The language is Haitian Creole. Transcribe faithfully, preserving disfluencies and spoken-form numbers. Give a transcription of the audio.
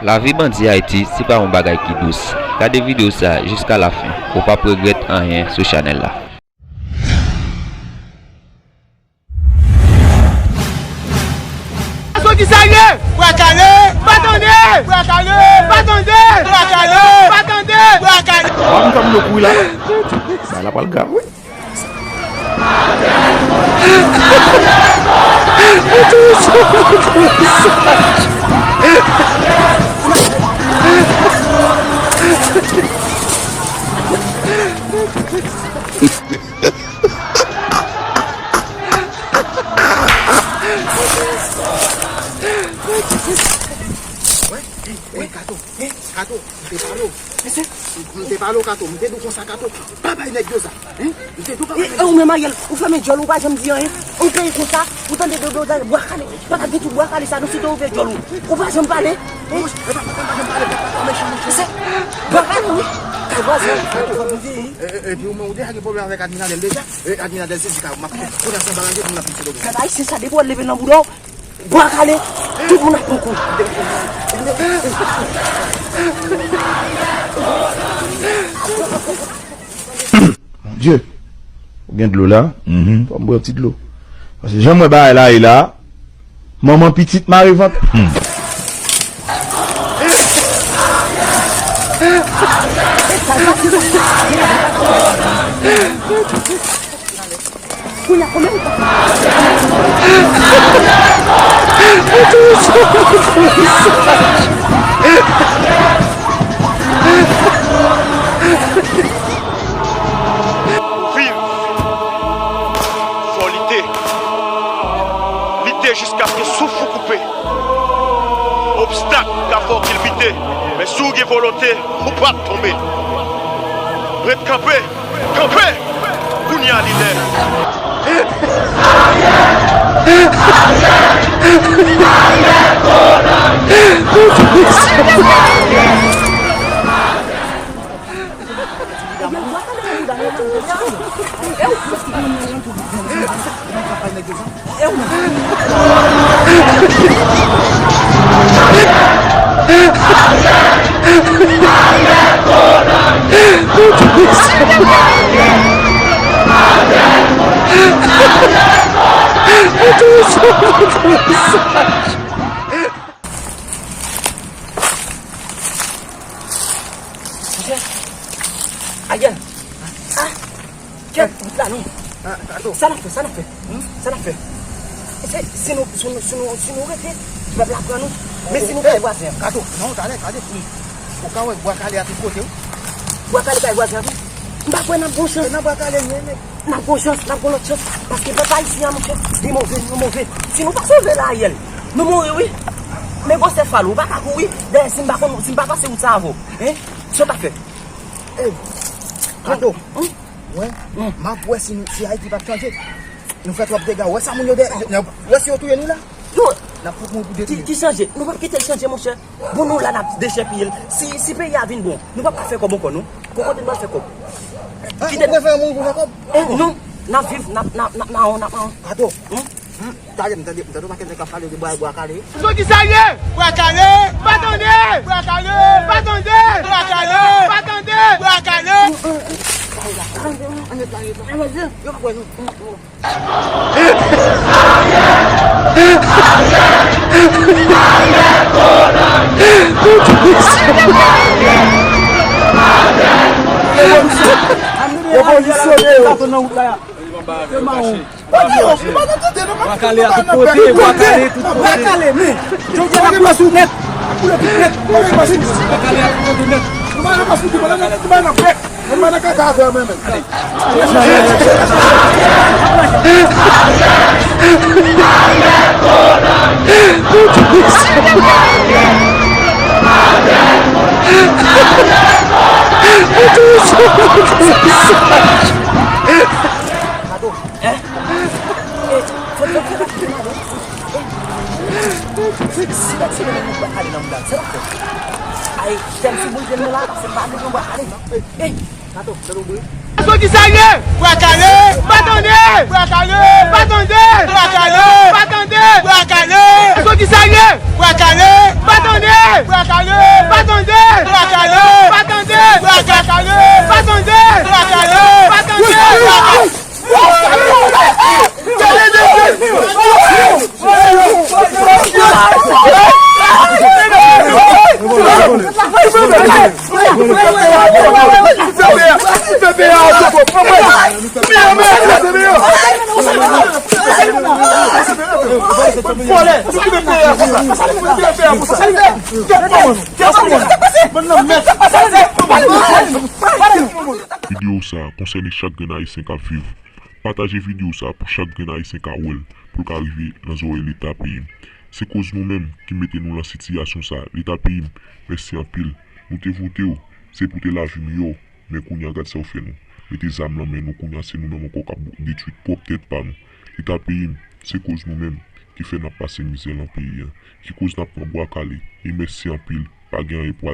Lavi bandi Ayiti se pa yon bagay ki dous. Gade videyo sa a jiska lafen, ou p ap regrèt anyen sou chanèl la. Aso ki sa ye? Bwa kale! Pa tande! Bwa kale! Pa tande! Bwa kale! Pa tande! Bwa kale! Wa m tann yo kouri la. Sa la pral grav wi. Wi, wi, Kato, Kato, m te pale w. M te pale w, Kato, m te di w konsa, Kato, pa bay nèg yo zam, hein? M te di w pa bay nèg yo zam. E ou menm, Ariel, ou fèmen djòl ou, ou pa janm di anyen. Ou peye konsa, ou tande dodo, bwa kale. Pa ta gen tout bwa kale sa, nou site ouvè djòl ou. Ou pa janm pale. Monchè, e pa, pa, pa janm pale, pa, pa, pa mechan, monchè. Se bwa kale, wi. Kay vwazen, kay vwazen. E, e, epi ou menm, ou deja gen pwoblèm avèk Adminadèl deja. E, Adminadèl se di ka, m ap fè konesans baraje pou n ap vin sou dodo. Pèp ayisyen sa, depi w leve nan bouda w, bwa kale, tout moun ap pran kou. Mon Dieu, ou gen dlo la? Mhm. Fò m bwè yon ti dlo. Paske jan m wè bagay la ye la, manman pitit mare vant. Hmm. Kounye a, konbyen ou Viv, fò lite. Lite jiskaske souf ou koupe. Obstak ka fè w kilbite, men si w gen volonte, ou p ap tonbe. Ret kanpe, kanpe! Kounye a li lè. Monchè, Ariel. Ah, kèt, wout la non. Ah, Kato. Sa n ap fè, sa n ap fè? Hmm? Sa n ap fè? Se, si nou, si nou, si nou, si nou rete, pèp la pran nou. Men si nou kay vwazen an? Kato, non, talè, gade. Hmm. Ou ka wè bwa kale a tout kote, wi. Bwa kale kay vwazen an tou. M pa kwè n ap gon chans. Se nan bwa kale, men, men. N ap gon chans, n ap gon lòt chans. Paske pèp ayisyen an, monchè, li move, li move. Si nou pa sove la, Ariel, nou mouri, wi. Men gwosè fal ou, ou pa ka kouri. Dayè, si m pa konn, si m pa pase wout sa avè w, hein? Sa w t ap fè? Ey, Kato, hmm? Mwen, hmm, m ap wè si nou, si Ayiti p ap chanje. Nou fè twòp dega. Ou wè sa moun yo dèyè, wè si yo touye nou la? Yo, n ap fout moun pou detwi. Ki, ki chanje? Nou p ap kite l chanje, monchè. Bon, nou la n ap dechèpiye l. Si, si peyi a vin bon, nou p ap ka fè kòb ankò, non. Kon kote n pral fè kòb? Ah, kite nou prefere mouri pou fè kòb? Eh, non, n ap viv, n ap, n ap, n ap mawon, n ap mawon. Kato. Hmm? Hmm? Talè, m tande, m tande yon pakèt nèg k ap pale de bwa, bwa kale. Sou ki sa l ye? Bwa kale! Pa tande! Bwa kale! Pa tande! Bwa kale! Pa tande! Bwa kale! Yo pa kwè nou. Revolisyon! Revolisyon! Bwa kale a tout kote, bwa kale tout kote. Bwa kale, men. Jodi a, n ap boule tout nèt. N ap boule tout nèt. Bwa kale a tout kote nèt. Nou pa nan pase, nou pa nan pase, nou pa nan pase, nou pa nan kaka avè mwen menm. Kato. Hein? Eh, fò, fò, fò, fò, fò, eh, si, si, si, si, nou pa ale nan mouda, se pa fè. Ay, tèm sou boul tèm nan la, se pa nou pran bwa ale. Eh, Kato, se nou bri. Sou ki sa l ye? Bwa kale! Pa tande! Bwa kale! Pa tande! Bwa kale! Pa tande! Bwa kale! Sou ki sa l ye? Bwa kale! Pa tande! Bwa kale! Videyo sa a konsène chak grenn Ayisyen k ap viv. Pataje videyo sa a pou chak grenn Ayisyen ka wè l, pou l ka rive nan zòrèy Leta peyi m. Se koz nou menm ki mete nou nan sitiyasyon sa a. Leta peyi m, mèsi anpil. Nou te vote w, se pou te lavi miyò. Men kounye a, gad sa w fè nou. Mete zam nan men nou, kounye a se nou menm ankò k ap detwi pwòp tèt pa nou. Leta peyi m, se koz nou menm ki fè n ap pase mizè nan peyi a, ki koz n ap pran bwa kale. E mèsi anpil, pa gen anyen pou al